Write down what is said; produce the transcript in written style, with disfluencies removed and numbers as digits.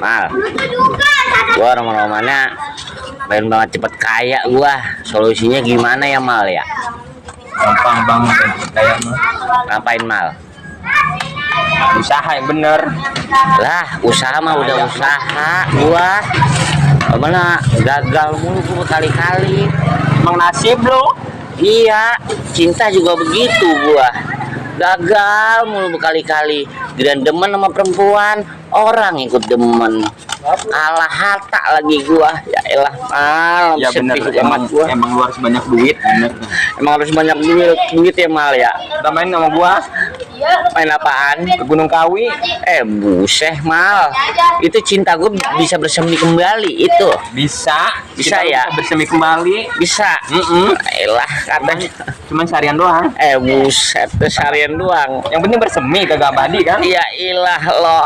Mal, gua roman-romannya pengen banget cepet kaya gua. Solusinya gimana ya Mal ya? Gampang banget ya, kayak mah. Ngapain Mal? Usaha yang bener. Lah, usaha mah udah usaha gua. Mana gagal mulu gua berkali-kali. Emang nasib lo. Iya, cinta juga begitu gua. Gagal mulu berkali-kali. Dan demen sama perempuan, orang ikut demen. Kalah harta lagi gua. Ya elah, Mal, Ya bener, sedih emang, amat gua. emang lu harus banyak duit, bener. Emang harus banyak duit ya Mal ya. Udah main sama gua Main apaan? ke Gunung Kawi. Buseh Mal. Itu cinta gue bisa bersemi kembali itu. Bisa Bisa kita ya? bisa bersemi kembali. Bisa. Elah katanya. Cuman seharian doang. Buset, seharian doang. Yang penting bersemi kagak abadi kan. Ya ilah lo.